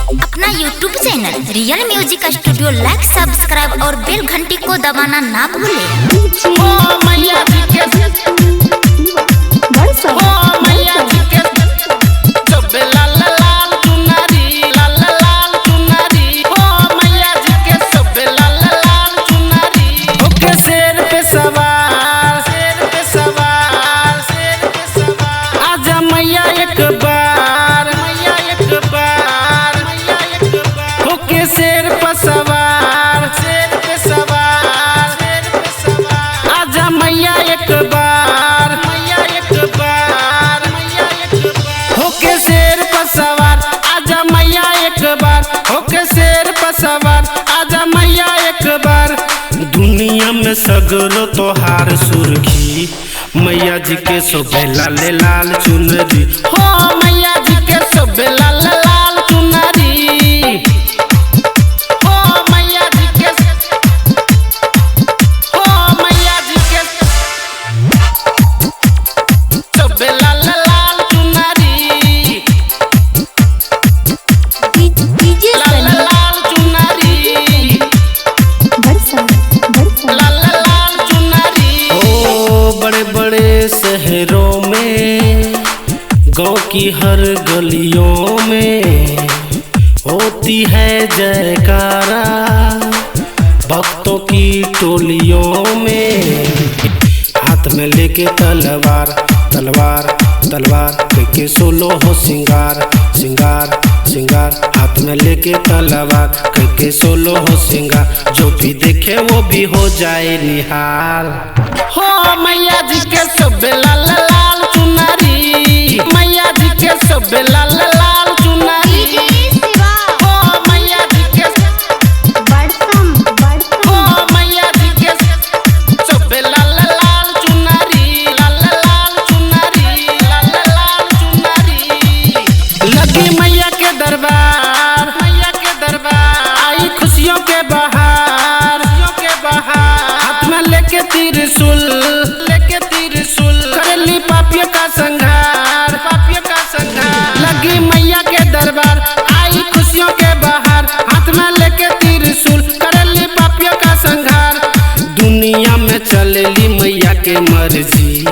अपना YouTube channel real music studio like, subscribe और बेल घंटी को दबाना ना भूलें। ओ मैया जी के, ओ मैया जी के शोभे लाल लाल चुनरी, लाल लाल चुनरी। ओ मैया जी के शोभे लाल लाल चुनरी। ओके शेर पे सवार, शेर पे सवार, शेर पे सवार। आजा मैया एक बार, मैया एक बार, मैया एक बार। ओके शेर पे सवार, शेर पे सवार, शेर पे सवार। आजा मैया एक बार, मैया एक बार, मैया एक बार। होके शेर पर सवार, आजा मैया एक बार। होके शेर पर सवार, आजा मैया एक बार। दुनिया में सगरो तोहार सुर्खी, मैया जी के शोभे लाल लाल चुनरी। हो मैया जी के शोभे लाल लाल चुनरी। हो मैया जी के, हो मैया जी के शोभे लाल लाल चुनरी, लाल लाल चुनरी, लाल लाल चुनरी। ओ बड़े बड़े शहरों में, गांव की हर गलियों में होती है जयकारा, भक्तों की टोलियों में। हाथ में लेके तलवार तलवार तलवार, करके सोलो हो सिंगार सिंगार सिंगार। हाथ में लेके तलवार, करके सोलो हो सिंगार। जो भी देखे वो भी हो जाए निहाल। हो मैया जी के शोभे लाल लाल चुनरी, मैया जी के शोभे लाल लाल चुनरी। हो मैया जी के, हो मैया जी के शोभे लाल लाल चुनरी, लाल लाल चुनरी, लाल लाल चुनरी। लगी मैया के दरबार, मैया के दरबार, आई खुशियों के बहार, खुशियों के बहार। हाथ में लेके त्रिशूल, लेके त्रिशूल, करली पापियों का संहार, पापियों का संहार। लगी मैया के दरबार, आई खुशियों के बहार, हाथ में लेके त्रिशूल, करली पापियों का संहार। दुनिया में चलेली मैया के मर्जी,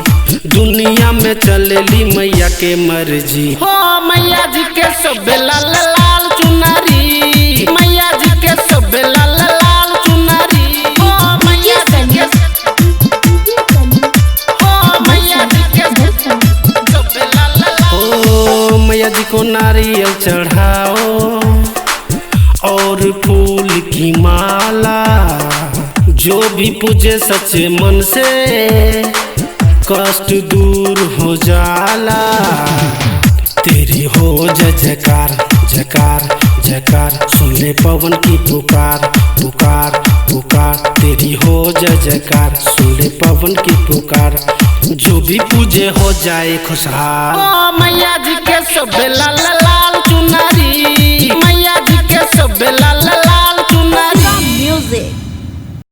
दुनिया में चलेली मैया के मर्जी। हो मैया जी के शोभे लाल लाल चुनरी, मैया जी के शोभे लाल लाल चुनरी। हो मैया जी के, हो मैया जी के शोभे लाल लाल। ओ मैया जी को नारियल चढ़ाओ और फूल की माला, जो भी पूजे सच्चे मन से कष्ट दूर हो जाला। तेरी हो जय जयकार जयकार जयकार, सुन ले पवन की पुकार पुकार पुकार। तेरी हो जय जयकार, सुन ले पवन की पुकार। जो भी पूजे हो जाए खुशहाल। ओ मैया जी के शोभे लाल लाल चुनरी, मैया जी के शोभे लाल